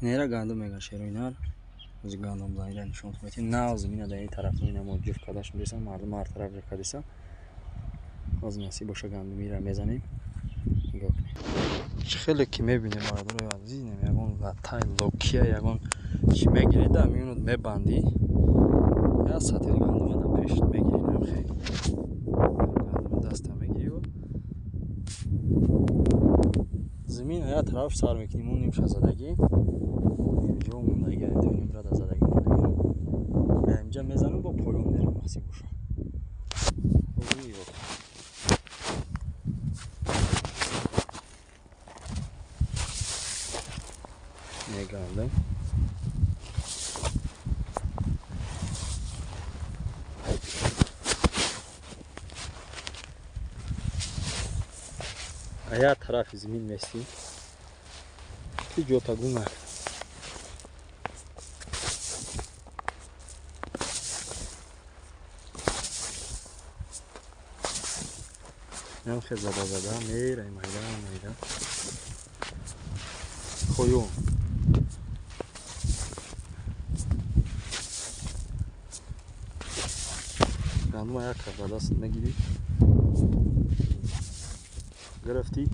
Нера гандум меган шероинар. Ози гандум занира нишон метим. Нав замина дар ин тараф ина мо ҷуфт кардаш миресам, мардум ҳар тараф ҷуфт кардиса. Ози насиб боша гандумира мезанем. Нигоҳ кунед. Чӣ хеле ки мебинем бародарои азиз, ягон латай локия ягон чӣ мегиред, да миёнат мебандӣ. Я сатил гандума дар пеш мегирӣ, намхе. Гандума даста мегирӣ. Замин я тараф сар мекунем, он нимша задагӣ. Нимҷо мондагӣ, нимра да задагӣ мондагӣ. Инҷа мезанам бо поён мерам насиб боша. Мегандам. А я тарафи замин местӣ. Ки ҷота гум накун. Нам хел зада зада мерай майда майда. Поён. Гандума як каф ба даст мегирӣ. Гирифтӣ.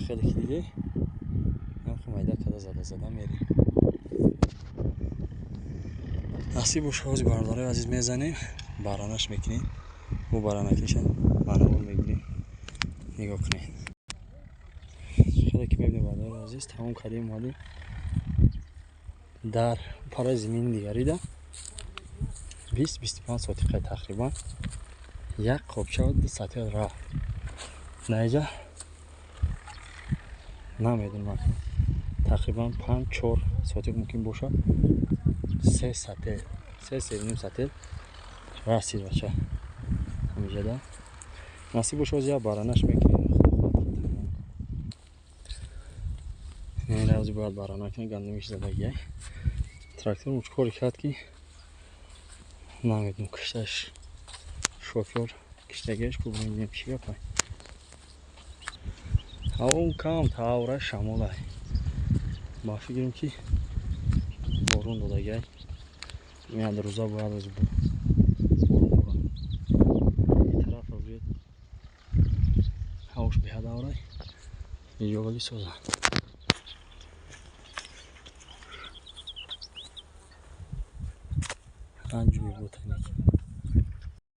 Хеле ки дидӣ, майда када зада зада мерем. Насиб боша ҳози бародарои азиз мезанем, баранаш мекунем. Бо баранакиша баранон мегирем. Нигоҳ кунед. Хеле ки мебинем бародарои азиз, тамом кардем, омадем дар параи замини дигарида 20-25 сотиқа тақрибан як қобча 2 сатил рафт. Наиҷа намедонам, тақрибан 5-4 сотиқ мумкин бошад. 3 сатил, 3-3.5 сатил расид бача. Ҳамиҷада насиб боша ози як баранаш мекунем. Худо хоҳад ки бояд барана кунем, гандумиш задагиай. Трактор уч кори кард ки намедонам, кишташ шофёр киштагиаш ку бинем чӣ гапай. Ҳаво кам тавра шамолай. Ба фикрам ки борон додагиай. Меяд рӯза бояд аз борон борад. Ин тараф аз ҳавош беҳад аврай. Инҷо вали соза. Анҷуи ботани.